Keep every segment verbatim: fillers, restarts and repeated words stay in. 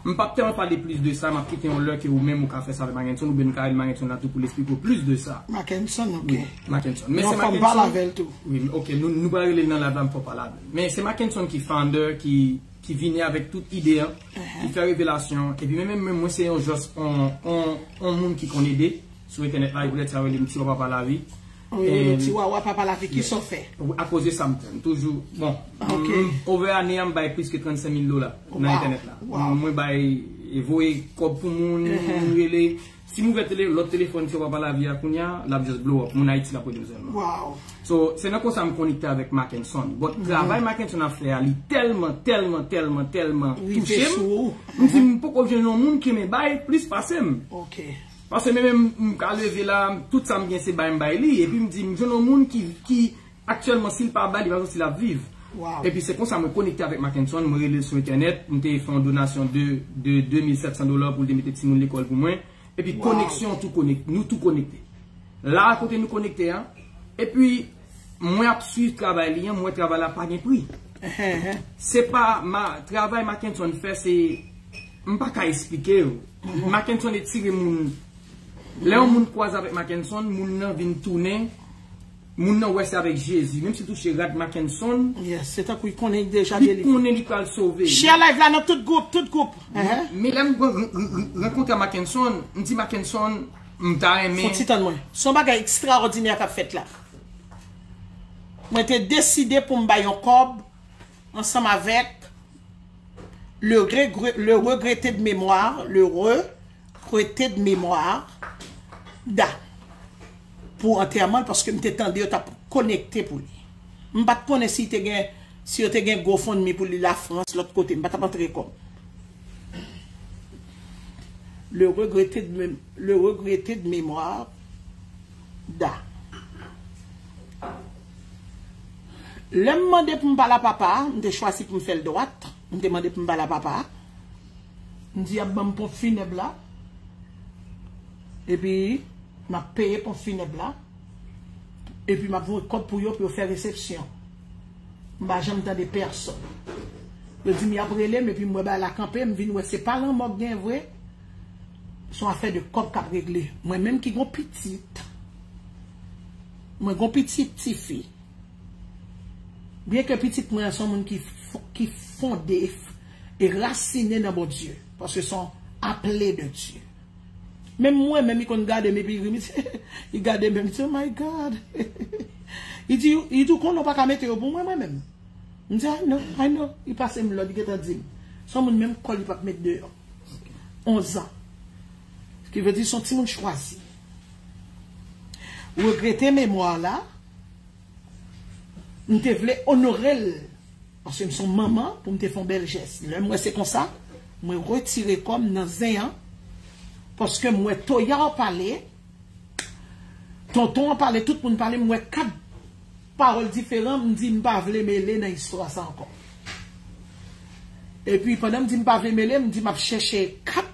M p ap tèlman pale plis de sa, m ap kite yon lè ke ou menm ou ka fè sa avèk Mackenson, oubyen nou ka rele Mackenson la tou pou l esplike w plis de sa. Mackenson, ok. Wi, Mackenson. Men se Mackenson. Wi, ok, nou pral rele l nan live la, m fò pale avè l. Men se Mackenson ki founder, ki ki vini avèk tout ide an, ki fè revelasyon, epi menm menm mwen se yon jòs, on, on, on moun ki konn ede sou entènèt la, e poutèt sa yo rele m Ti Wawa Papa Lavi. Wi, wi, Ti Wawa Papa Lavi, kisa w fè? Akoz sa m fè, m toujou, bon, m, over ane a m bay plis ke trannsenk mil dola nan entènèt la. Mwen bay, e voye kòb pou moun, moun rele, si m ouvè tele, lòt telefòn Ti Wawa Papa Lavi a kounye a, l ap just blow up. Moun Ayiti l ap rele m sèlman. So, se nan konsa m konekte avèk Mackenson. But travay Mackenson ap fè a, li tèlman, tèlman, tèlman, tèlman touche m. M di m poko jwenn yon moun ki renmen bay plis pase m. Paske menm m ka leve la, tout sa m gen se bay m bay li. Epi m di m jwenn yon moun ki, ki aktyèlman si l pa bay, li pa santi l ap viv. Epi se konsa mwen konekte avèk Mackenson, mwen rele l sou entènèt, m te fè yon donasyon de, de de mil sèt san dola pou l te mete timoun lekòl pou mwen. Epi koneksyon tou konekte, nou tou konekte. La kote nou konekte an, epi mwen ap swiv travay li an, mwen travay la pa gen pri. Se pa ma, travay Mackenson fè se, m pa ka esplike w. Mackenson etire moun. Lè yon moun kwaze avèk Mackenson, moun nan vin tounen, moun nan wè se avèk Jezi. Menm si l touche rad Mackenson, Yes, se tankou li konnen li deja li delivre. Konnen li pral sove. Share live la nan tout gwoup, tout gwoup. Men lè m rankontre a Mackenson, m di Mackenson, m ta renmen. Fon ti tann mwen. Se yon bagay ekstraòdinè k ap fèt la. Mwen te deside pou m bay yon kòb ansanm avèk le regret, le regretté de mémoire, le regretté de mémoire da pou antèman l paske m te tande yo t ap konekte pou li. M pa t konnen si te gen, si yo te gen GoFundMe pou li Lafrans, lòt kote, m pa t ap antre kòb. Le regretté de, le regretté de mémoire da. Lè m mande pou m pale a papa, m te chwazi pou m fè l dwat. M te mande pou m pale a papa. M di y ap ban m ponp finèb la. Epi m ap peye ponp finèb la. Epi m ap voye kòb pou yo, pou yo fè resepsyon. M pa janm tande pèsonn. Yo di m y ap rele m, epi m wè bagay la kanpe, m vin wè se pa lanmò k gen vre. Se yon afè de kòb k ap regle. Mwen menm ki gon pitit, mwen gon pitit tifi. Byenke pitit mwen an se yon moun ki, ki fonde e rasine nan Bondye, paske se yon aple de Dye. Menm mwen menm, li konn gade m epi li ri, li gade m, li di, "Oh my God." Li di, li di, "Ou konnen ou pa ka mete yo pou mwen, mwen menm?" M di, "I know, I know." Li pase m lòd, li gentan di m. Se yon moun menm kò li p ap met deyò. Onz an. Ki vle di se yon timoun chwazi. Regrete memwa la, m te vle onore l. Paske m se yon manman, pou m te fè yon bèl jès. Lè m wè se konsa, mwen retire kò m nan zen an. Paske m wè Toya pale, Tonton an pale, tout moun pale, m wè kat pawòl diferan, m di m pa vle mele nan istwa sa ankò. Epi pandan m di m pa vle mele, m di m ap chèche kat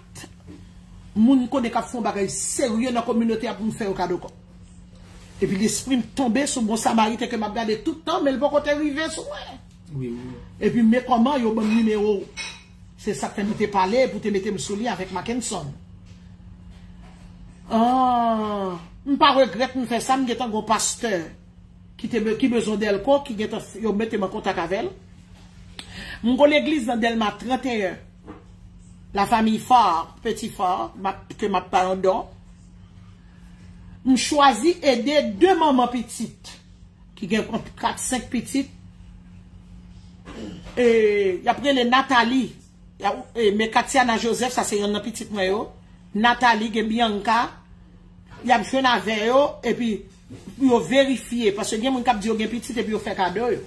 moun m konnen k ap fè yon bagay serye nan kominote a pou m fè yo kado kòb. Epi lespri m tonbe sou bon Samariten ke m ap gade tout tan, men l poko te rive sou mwen. Epi men kòman yo ban m nimewo w. Se sa k fè nou te pale pou te mete m sou li avèk Mackenson. Ah, m pa regrèt m fè sa, m gentan gon pastè ki te be- ki bezwen Dèlko, ki gentan f- yo mete m an kontak avè l. M gon legliz nan Dèlma trannteyen, la famille Faure, Petit Faure, m ap- ke m ap bay yon don. M chwazi ede de manman pitit ki gen kat senk pitit. E, y ap rele Nathalie. Y ap, e, men Katiana Joseph, sa se yonn nan pitit mwen yo. Nathalie, gen Bianca. Y ap jwenn avè yo, epi pou yo verifye. Paske gen moun k ap di yo gen pitit, epi yo fè kado yo.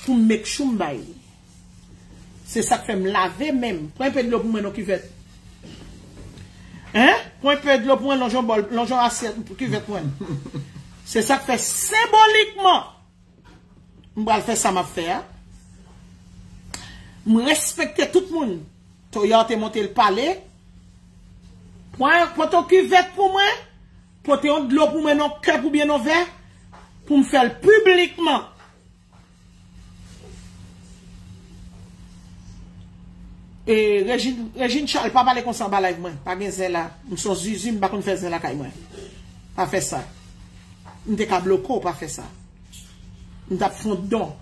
Pou m make sure m bay li. Se sa k fè m lave men m. Pran enpe dlo pou mwen non kivèt. Hein? Pran enpe dlo pou mwen, lonj yon bòl, lonj yon asyèt pou kivèt mwen. Se sa k fè senbolikman m pral fè sa m ap fè a. M respekte tout moun. Toya te monte l pale. Pran, pote yon kivèt pou mwen. Pote yon dlo pou mwen, non kèp oubyen non vè. Pou m fè l piblikman. E Regine, Regine Charles, pa pale konsa anba live mwen. Pa gen zen la. M se yon zuzu, m pa konn fè zen lakay mwen. Pa fè sa. M te ka bloke w, pa fè sa. M t ap fè yon don.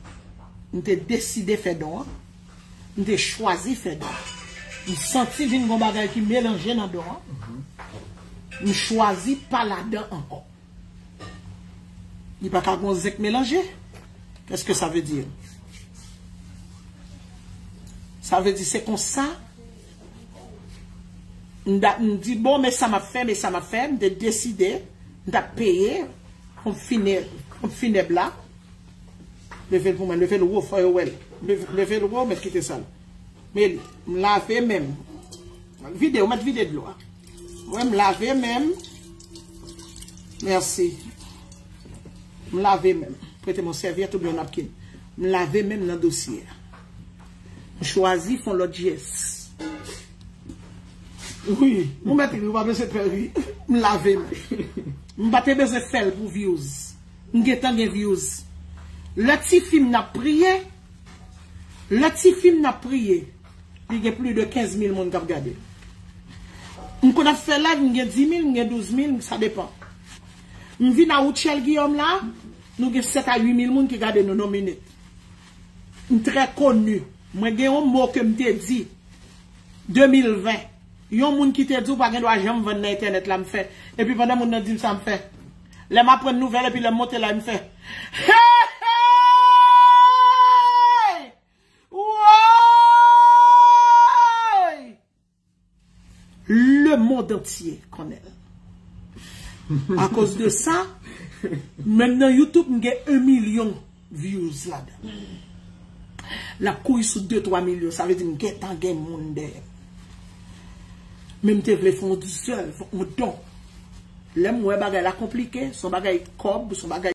M te deside fè don an. M te chwazi fè don. M santi vin gon bagay ki melanje nan don an. M chwazi pa ladan ankò. Li pa ka gon zen k melanje. Qu'est-ce que ça veut dire? Sa vle di se konsa. M da- m di, bon, men sa m ap fè, men sa m ap fè. M te deside, m t ap peye ponp finè- ponp finèb la. Leve l pou mwen, leve l wo, fò yo wè l. Leve, leve l wo, mèt kite sa l. Men li, m lave men m. Vide, ou mèt vide dlo a. Mwen, m lave men m. Mèsi. M lave men m. Prete m yon sèvyèt oubyen yon napkin. M lave men m nan dosye a. M chwazi fè yon lòt jès. Wi, ou mèt ri, ou pa bezwen pè ri. M lave men m. M pa te bezwen fè l pou views. M gentan gen views. Lè ti fi m nan ap priye, lè ti fi m nan ap priye, li gen plis de kenz mil moun k ap gade. M konn ap fè live, m gen dis mil, m gen douz mil, sa depan. M vin a Rutshelle Guillaume la, nou gen sèt a uit mil moun ki gade nou nan minit. M trè koni. Mwen gen yon mo ke m te di de mil ven. Yon moun ki te di w pa gen dwa janm vann nan entènèt la, m fè. Epi pandan moun nan di m sa, m fè. Lè m aprann nouvèl epi lè m monte la, m fè. Hey! Woy! Le monde entier konnen l. Akoz de sa, menm nan YouTube, m gen yon milyon views ladan. L ap kouri sou de twa milyon, sa vle di m gentan gen moun dèyè m. Men m te vle fè yon zèv, yon don. Lè m wè bagay la konplike, se yon bagay kòb, se yon bagay